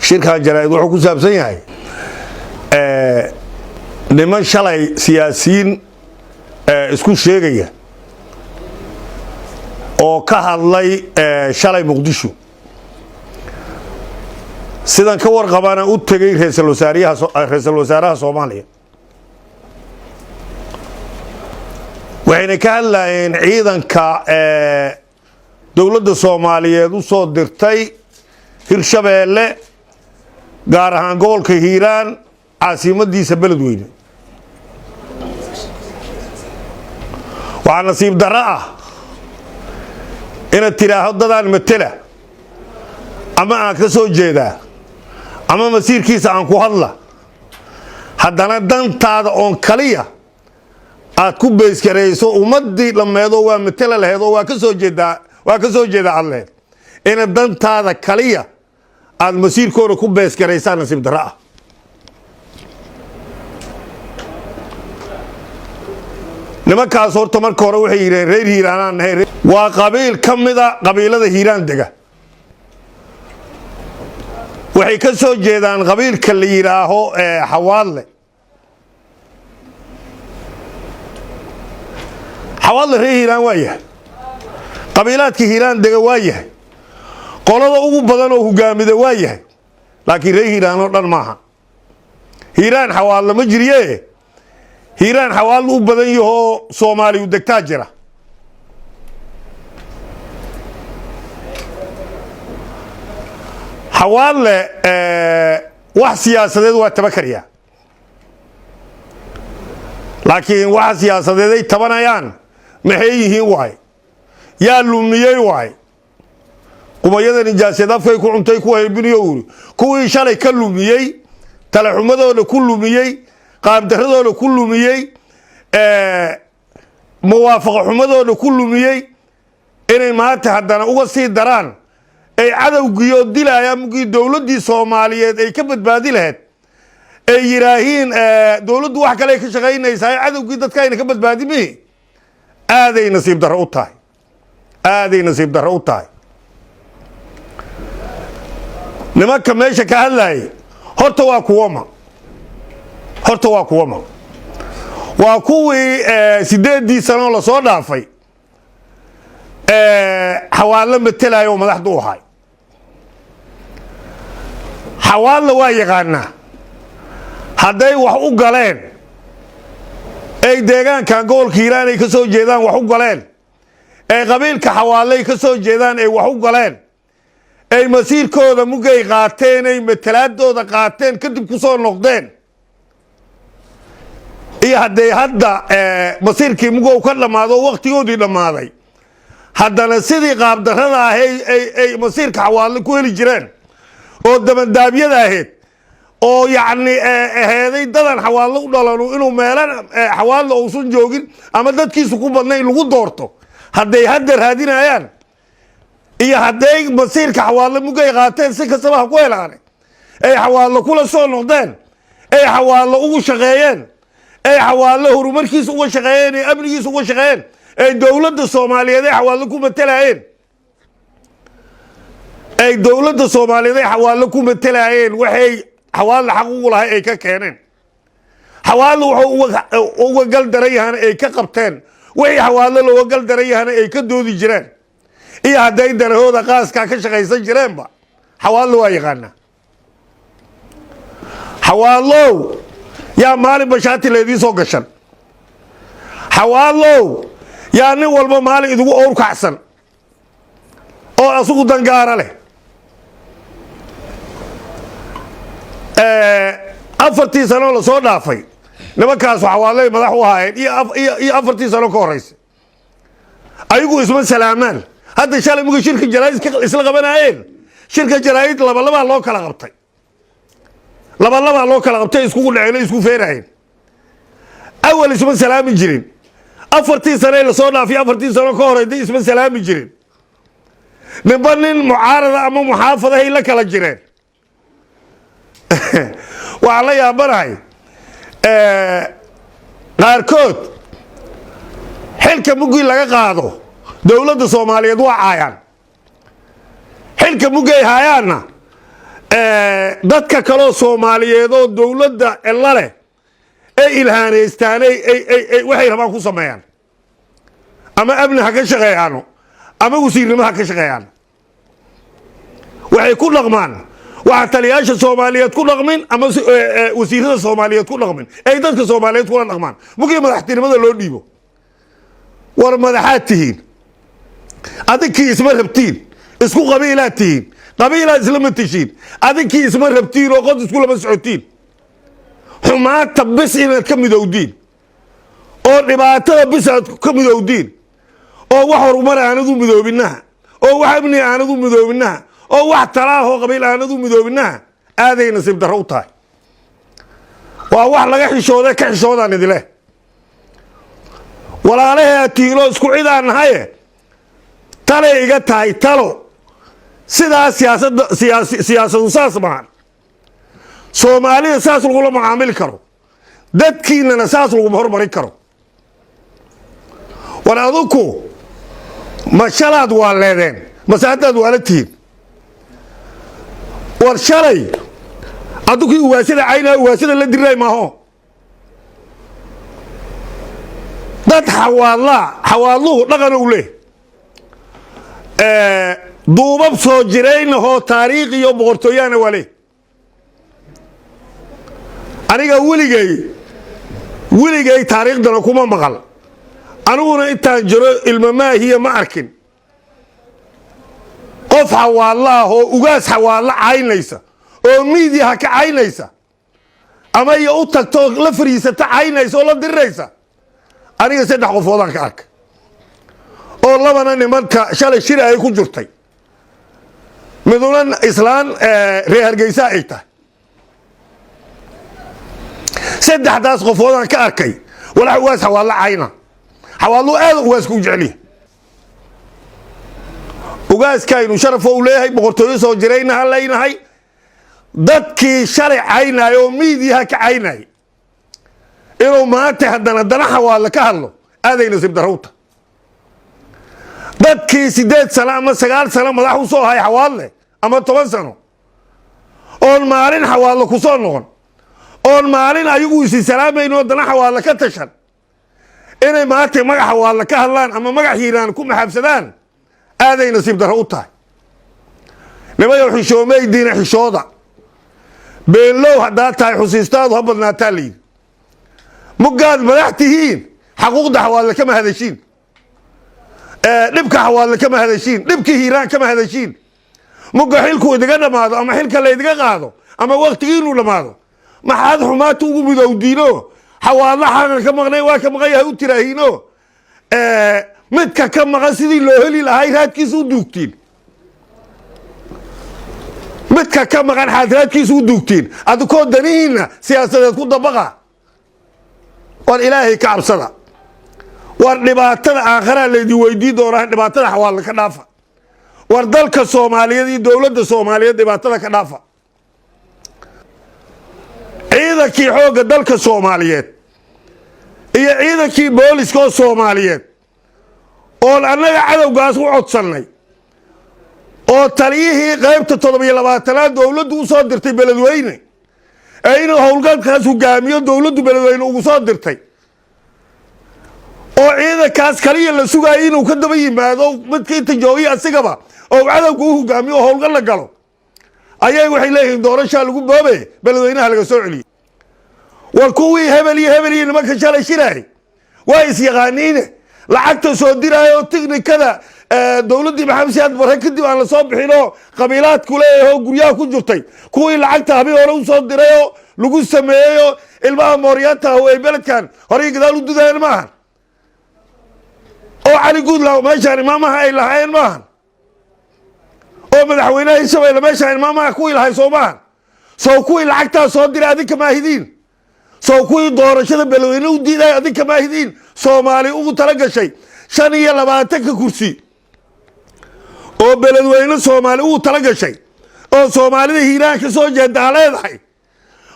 Shirkan jaraa'id wuxuu ku saabsan yahay niman shalay siyaasiyiin isku sheegaya oo ka hadlay shalay Muqdisho, sidan ka warqabana u tegey ra-iisul wasaaraha Soomaaliya. Waxayna ka hadlayeen ciidanka dowladda Soomaaliyeed u soo dirtay Hirshabeelle, gaar ahaan gobolka Hiiraan, caasimadiisa Beledweyne. Waxaa nasiib darro ah inaad tidhaaho dadaan matela ama aan ka soo jeedaa ama masiirkiisa aan ku hadla, haddana dantaada oon kaliya aad ku beyskarayso ummaddii dhammeedoo waa matela laheed oo waa ka soo jeedaa, waa ka soo jeedaa aad laheed, inaad dantaada kaliya aad masiirkooda ku beyskaraysaa nasiib darro ah. Nimankaas horta marka hore waxay yidhaheen reer Hiiraanaan nahay. Waa qabiil ka mida qabiilada Hiiraan dega. Waxay ka soo jeedaan qabiilka la yidhaaho Xawaadle. Xawaadle reer Hiiraan waa yahay, qabiilaadka Hiiraan dega waa yahay, qolada ugu badan oo hogaamida waa yahay, laakiin reer Hiiraan oo dhan maaha. Hiiraan Xawaadle ma jiriye, Hiiraan Xawaadle u badan yahoo Soomaaliyu degtaa jira. Xawaadle wax siyaasadeed waa tabakaryaa, laakiin waxa siyaasadeed ay tabanayaan maxay yihiin? Waay yaa lumiyey? Waay qumayada nijaaseed afkay ku cuntay ku haybiniyo uri kuwii shalay ka lumiyey, talaxumadooda ku lumiyey, qaabdaradooda ku lumiyey, muwaafaqa xumadooda ku lumiyey, inay maanta haddana uga sii daraan ay cadowgiioo dilaya mugii dowladdii Soomaaliyeed ay ka badbaadi lahayd, ay yidhaahiin dowladdu wax kale ay ka shaqaynaysaa, cadowgii dadka ayna ka badbaadi mihi. Aaday nasiib darro u tahay, aaday nasiib darro u tahay. Nimanka meesha ka hadlayay horta waa kuwama? Horta waa kuwama? Waa kuwii 8dii sanoo lasoo dhaafay Xawaadlo matelayo oo madaxda u ahay. Xawaadla waa yaqaanaa hadday wax u galeen ay deegaankan gobolka Hiiraan ay ka soo jeedaan wax u galeen, ay qabiilka Xawaadle ay ka soo jeedaan ay wax u galeen, ay masiirkooda mugay qaateen, ay matalaadooda qaateen, kadib ku soo noqdeen, iyo hadday hadda masiirkii mugow ka dhammaado, wakhtigoodii dhammaaday, haddana sidii qaabdarrada ah ay masiirka Xawaadle ku heli jireen oo dabandaabyada ahayd oo yacni aheeday dadan Xawaadle u dhalanu inuu meelan Xawaadle uusan joogin ama dadkiisu ku badnayn lagu doorto, hadday hadda raadinayaan iyo hadday masiirka Xawaadle mugay qaateen si kastaba ha ku helaane ay Xawaadle kula soo noqdeen, ay Xawaadle ugu shaqeeyeen, ay Xawaadle horumarkiisa uga shaqeeyeen, ay amnigiisa uga shaqeeyeen, ay dowladda Soomaaliyeed ay Xawaadle ku matelaayeen, ay dowladda Soomaaliyeed ay Xawaadle ku matelaayeen, waxay Xawaadle xaq ugu lahay ay ka keeneen, Xawaadle wuxuu uga gal daran yahana ay ka qabteen, wixii Xawaadle looga gal daran yahana ay ka doodi jireen, iyo hadday darahooda qaaskaa ka shaqaysan jireenba, Xawaadle waa yaqaanaa. Xawaadlow, yaa maalin bashaati laydiin soo gashan? Xawaadlow, yaa nin walba maalin idigu owrkacsan oo asugu dangaara leh? 4tii sanoo lasoo dhaafay nimankaas Xawaadley madax u ahaayeen iyo 4tii sano ka horeysa ayagu isma salaamaan. Hadda shalay muga shirka jaraa'id isla qabanaayeen, shirka jaraa'id labalabaa loo kala qabtay, labalabaa loo kala qabtay, iskugu dhaceen, isku feeraayeen. Awal isma salaami jirin. 4tii sane lasoo dhaafay, 4tii sano ka horeyda isma salaami jirin. Ninba nin mucaarada ama muxaafadahay la kala jireen. Waxaan la yaabanahay qaarkood xilka muggii laga qaado dowladda Soomaaliyeed waa caayaan, xilka muggay haayaanna Dadka kaloo Soomaaliyeed oo dowladda ella leh ay ilhaanaystaan, ay waxay rabaan ku sameeyaan, ama amni ha ka shaqeeyaano ama wasiirnimo ha ka shaqeeyaan, waxay ku dhaqmaan waxa taliyaasha Soomaaliyeed ku dhaqmin ama wasiirada Soomaaliyeed ku dhaqmin, ay dadka Soomaaliyeed kula dhaqmaan markii madaxtinimada loo dhiibo. War madaxaad tihiin, adinkii isma rabtiin, isku qabiilaad tihiin, qabiilaad islama tishiin, adinkii isma rabtiin oo qod iskulama socotiin. Xumaanta bis inaad ka midowdiin oo dhibaatada bis aad ka midowdiin oo wax horumar aanad u midoobinaha oo wax amni aanad u midoobinaha oo wax talaahoo qabiil aanad u midoobinaha, aaday nasiib darro u tahay. Waa wax laga xishoode, ka xishoodaan idileh. Walaalahay aad tihiin oo isku cid aan nahaye, talay iga tahay talo. Sidaas siyaasadda siyaasadu saas maahan. Soomaalida saas lagula macaamili karo, dadkiinana saas laguma hormarin karo. War adinku ma shalaad waa leedeen mase haddaad waala tihiin? War shalay adunkii uwaasada caynaa, uwaasada la diray maaho. Dad Xawaadlaa, Xawaadluhu dhaqan u leh, duubab soo jiraynahoo taariikh iyo boqortooyaana waa leh. Aniga weligay weligay taariikhdana kuma maqal, aniguna intaan jiro ilmamaahiya ma arkin qof Xawaadla ah oo ugaas Xawaadla caynaysa oo miidiyaha ka caynaysa ama iyo u tagto la fariisata caynaysa oo la diriraysa. Aniga saddex qofoodaan ka arka oo labana nimanka shalay shira ay ku jirtay, miduna islaan reer Hargeysa ay tahay. Saddexdaas qofoodaan ka arkay walaa ugaas Xawaadla cayna. Xawaadlu aad ugaaska u jecelyahay, ugaaskaynu sharafo u leeyahay, boqortooyo soo jirayna ha leynahay. Dadkii shalay caynaya oo miidiyaha ka caynaya inuu maanta haddana dana Xawaadle ka hadlo, aaday nasiib darrowta. Dadkii 8 sano ama 9 sano madax u soo ahay Xawaadle ama 10 sano oon maalin Xawaadle ku soo noqon, oon maalin ayagu isi salaamayn oo dana Xawaadle ka tashan, inay maanta magac Xawaadle ka hadlaan ama magac Hiiraan ku maxaabsadaan, aaday nasiib darro u tahay. Nimayow, xishoomaydiina xishooda. Beenlow haddaad tahay, xusiistaadu ha badnaataa layidhi. Muggaad madax tihiin, xaquuqda Xawaadle kama hadashiin, dhibka Xawaadle kama hadashiin, dhibka Hiiraan kama hadashiin. Mugga xilku idiga dhammaado ama xilka laydiga qaado ama waktigiinu dhammaado, maxaad xumaata ugu midowdiino? Xawaadla xaqan ka maqnay waa ka maqan yahay u tiraahiino, midka ka maqan sidii loo heli lahay raadkiisa u duugtiin. Midka ka maqan xaad raadkiisa u duugtiin adikoo danihiinna siyaasadeed ku dabaqa. War Ilaahay ka cabsada. War dhibaatada aakharaa laydin weydii doonaa, dhibaatada Xawaadla ka dhaafa. War dalka Soomaaliyeed iyo dowladda Soomaaliyeed dhibaatada ka dhaafa. Ciidankii xoogga dalka Soomaaliyeed iyo ciidankii booliska oo Soomaaliyeed oon annaga cadowgaas u codsannay oo taliyihii qaybta 27aad dowladdu u soo dirtay Beledweyne ee inuu howlgalkaas hogaamiyo dowladdu Beledweyne ugu soo dirtay, oo ciidankaas kaliya la sugaayay inuu ka daba yimaado midka inta joogiya asigaba oo cadowga u hogaamiyo oo howlgal la galo, ayay waxay leeyihiin doorashaa lagu boobe, Beledweynaha laga soo celiyey. War kuwii hebel iyo hebel iyo nimanka shalay shiraay waa isyaqaaniine, lacagta soo diraayo oo tiknikada dowladdii Maxamed Siyaad Barre kadib aan lasoo bixin oo qabiilaadku leeyahay oo guryaha ku jirtay, kuwii lacagta habi hore usoo dirayoo lagu sameeyeyoo ilmaha mooryaanta ah ay beledkan horey gadaal u dudayeen maahan, oo Cali Guudlaaw meeshaan imaamaha ay lahaayeen maahan, oo madaxweynaha Hirshabeelle meeshaan imaamaha kuwii lahay soo maahan? Sow kuwii lacagtaa soo diray adinka maahidiin? Sow kuwii doorashada Beledweyne u diiday adinka maahidiin? Soomaali ugu tala gashay 25-ka kursi oo Beledweyne Soomaali ugu tala gashay oo Soomaalida Hiiraan ka soo jeedaa leedahay,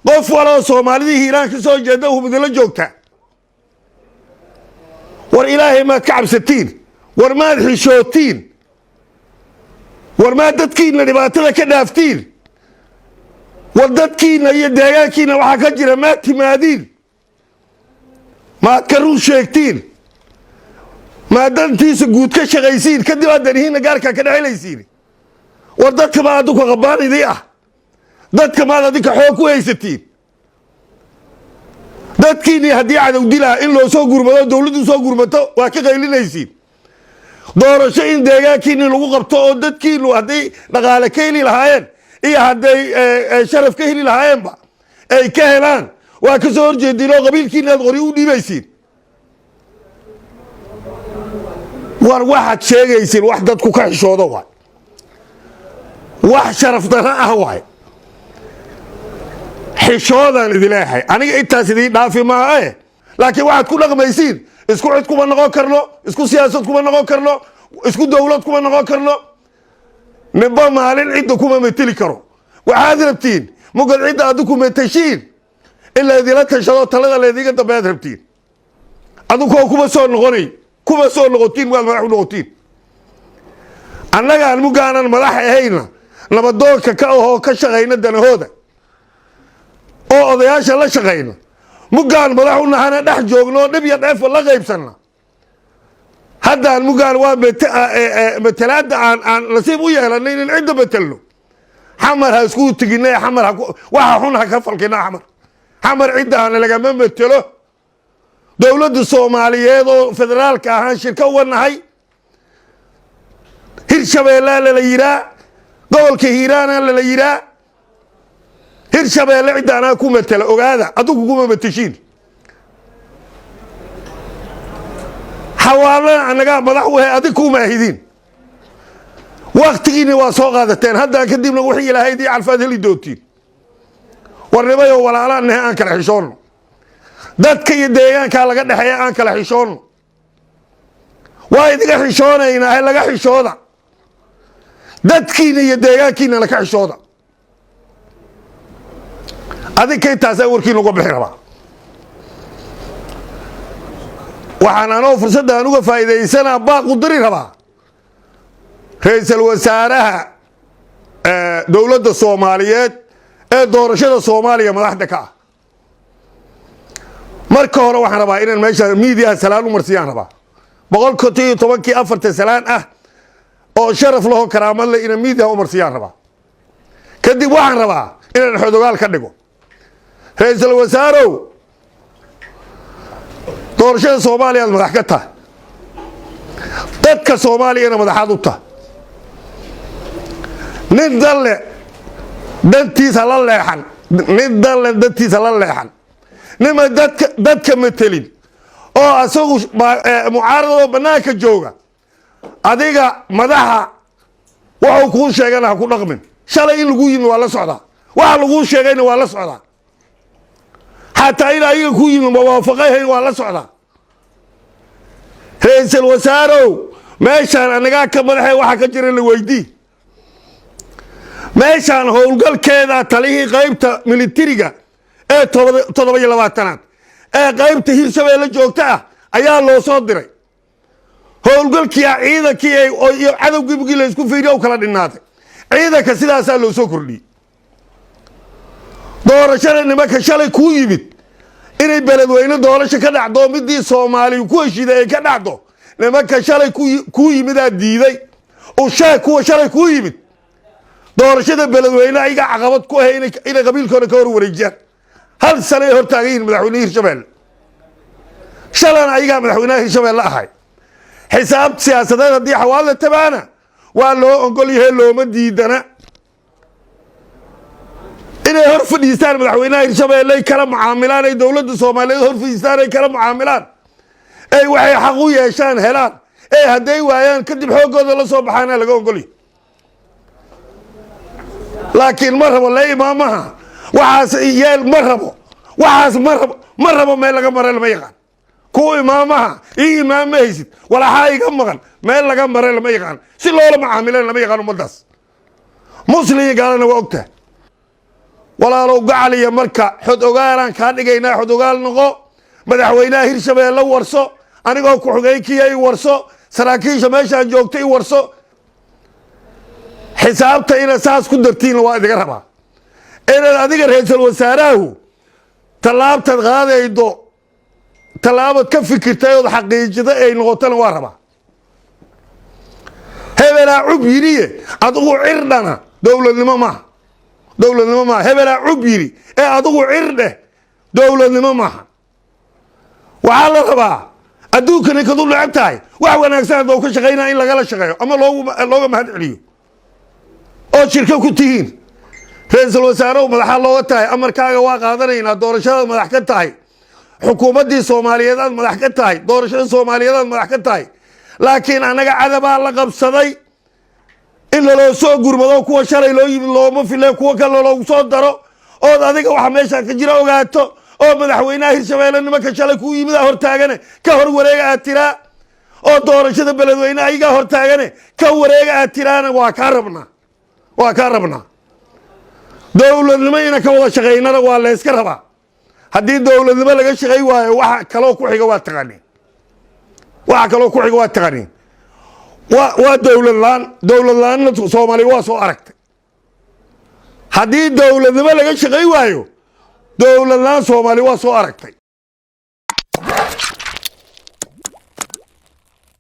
qof waloo Soomaalida Hiiraan ka soo jeeda hubidila joogta. War Ilaahay maad ka cabsatiin? War maad xishootiin? War maad dadkiina dhibaatada ka dhaaftiin? War dadkiina iyo deegaankiina waxaa ka jira maad timaadiin, maad ka run sheegtiin, maad dantiisa guud ka shaqaysiin, kadib aad danihiinna gaarkaa ka dhexelaysiin. War dadka maad adinku qabaan idii ah, dadka maad adinka xoog ku haysatiin. Dadkiinii haddii cadow dilaa in loo soo gurmado, dowladdu soo gurmato, waa ka qaylinaysiin. Doorasho in deegaankiinii lagu qabto oo dadkiinu hadday dhaqaale ka heli lahaayeen iyo hadday sharaf ka heli lahaayeenba ay ka helaan, waa ka soo horjeediin oo qabiilkiina aad qori u dhiibaysiin. War waxaad sheegaysiin wax dadku ka xishoodo waay, wax sharaf darro ah waay. Xishoodaan idin leeyahay aniga, intaas idiin dhaafi maaha, laakiin waxaad ku dhaqmaysiin isku cid kuma noqon karno, isku siyaasad kuma noqon karno, isku dowlad kuma noqon karno. Ninba maalin cidda kuma meteli karo. Waxaad rabtiin mugad cidda adinku metashiin in laydila tashado, talada laydiga dambeaad rabtiin. Adinkoo kuma soo noqonay, kuma soo noqotiin, waad madax u noqotiin. Annagaan mugaanan madax ahayna nabadoonka ka ahoo ka shaqayna danahooda oo odayaasha la shaqayna, muggaan madax u nahana dhex joogno oo dhib iyo dheefa la qaybsanna. Haddaan muggaan waa matalaadda aan nasiib u yeelanay in cidda matelno. Xamar ha isku tegina, xamar waxa xun ha ka falkina. Xamar, xamar ciddaana lagama matelo. Dowladda Soomaaliyeed oo federaalka ahaan shirka uga nahay. Hirshabeellaa lala yihaa, gobolka Hiiraana lala yihaa. Hirshabeelle cidda anaa ku matela, ogaada, adigu kuma mateshiin. Xawaalana annagaa madax u ahay, adig kuma ahidiin. Waktigiina waa soo qaadateen, haddaan kadibna wixii Ilaahay idii calfaad heli doontiin. Warnimayo walaalaan nahe, aan kala xishoonno. Dadka iyo deegaankaa laga dhexeeya aan kala xishoonno. Waa idiga xishoonaynaa he, laga xishooda dadkiina iyo deegaankiinana ka xishooda. Adinka intaasaa warkiina uga bixi rabaa. Waxaan anoo fursadda aan uga faa'iidaysanaa baaq u diri rabaa ra-iisul wasaaraha dowladda Soomaaliyeed ee doorashada Soomaaliya madaxda ka ah. Marka hore waxaan rabaa inaan meesha miidiyaha salaan u marsiyaan rabaa, 115-kii afarta salaan ah oo sharaf lahoo karaamad leh inaan miidiyaha u marsiyaan rabaa. Kadib waxaan rabaa inaan xodogaal ka dhigo. Ra-iisul wasaarow, doorashada Soomaaliya aad madax ka tahay, dadka Soomaaliyana madaxaad u tahay. Nin danle dantiisa la leexan, nin danle dantiisa la leexan, nima dadka matelin oo asagu mucaaradoo bannaanka jooga, adiga madaxa wuxuu kuu sheegana ha ku dhaqmin. Shalay in lagu yimi waa la socdaa, waxa laguu sheegayna waa la socdaa, xataa in ayaga ku yimi mawaafaqayhayn waa la socdaa. Ra-iisul wasaarow, meeshaan anagaa ka madaxee waxaa ka jira la weydii. Meeshaan howlgalkeeda talihii qaybta militariga ee 27aad ee qaybta Hirshabeelle joogta ah ayaa loo soo diray. Howlgalkii ciidankii iyo cadowgii mugii laysku fiiriyo u kala dhinaaday ciidanka, sidaasaa loo soo kordhiyey. Doorashada nimanka shalay kuu yimid inay beledweyne doorasho ka dhacdo, midii Soomaaliya ku heshiiday ay ka dhacdo, nimanka shalay kuu yimidaa diiday. Usheeg kuwa shalay kuu yimid doorashada beledweyne ayaga caqabad ku ahay inay qabiilkooda ka hor wareejiyaan. Hal sano ay hortaagan yihiin madaxweynehi Hirshabeelle, shalana ayagaa madaxweynaha Hirshabeelle ahay. Xisaab siyaasadeed haddii Xawaadla tabaana waa loo ogol yahay, looma diidana inay hor fadhiistaan madaxweynaha Hirshabeelle ay kala mucaamilaan, ay dowladda Soomaaliyeed hor fadhiistaan, ay kala mucaamilaan, ay waxay xaq u yeeshaan helaan, ee hadday waayaan kadib xooggooda la soo baxaana laga ogolyahy. Laakiin ma rabo la imaamaha waxaas yeel, ma rabo waxaas, ma rabo, ma rabo. Meel laga mara lama yaqaan. Kuwa imaamaha ii imaam ma haysid, walaxaa iga maqan, meel laga mara lama yaqaan, si loola macaamilan lama yaqaan. Ummaddaas muslim iyo gaalana waa ogtahay. Walaalow gacaliya, marka xod ogaalaan kaa dhigaynaa, xod ogaal noqo. Madaxweynaha Hirshabeelle warso, anigoo ku-xigeenkiya i warso, saraakiisha meeshaan joogta i warso. Xisaabta ina saas ku dartiinna waa idiga rabaa. Inaad adiga ra-iisul wasaarahu tallaabtaad qaadaydo tallaabad ka fikirtay ood xaqiijida ay noqotona waa rabaa. Hebelaa cub yidhiye, adigu cirdhana dowladnimo maaha, dowladnimo maaha. Hebelaa cub yidhi ee adigu cirdheh, dowladnimo maaha. Waxaa la rabaa adduunka ninkad u neceb tahay wax wanaagsan haddou ka shaqaynaya in lagala shaqeeyo ama looga mahad celiyo oo shirka ku tihiin. Ra-iisul wasaarehu, madaxaa looga tahay, amarkaaga waa qaadanaynaa. Doorashadaad madax ka tahay, xukuumaddii Soomaaliyeed aad madax ka tahay, doorashada Soomaaliyeed aad madax ka tahay, laakiin annaga cadabaa la qabsaday in laloo soo gurmado. Kuwa shalay loo yimid looma file, kuwa kale loogu soo daro, ood adiga waxa meesha ka jira ogaato, oo madaxweynaha Hirshabeelle nimanka shalay kuu yimid a hortaagane ka hor wareega aad tiraa, oo doorashada beledweyne ayagaa hortaagane ka wareega aad tiraana waa kaa rabnaa, waa kaa rabnaa. Dowladnimo ina ka wada shaqaynana waa layska rabaa. Haddii dowladnimo laga shaqay waayo, waxa kaloo ku xiga waa taqaaniin, waxa kaloo ku xiga waa taqaaniin. Waa dowlad laan. Dowlad laanna Soomaaliya waa soo aragtay. Haddii dowladnimo laga shaqay waayo, dowlad laan Soomaaliya waa soo aragtay.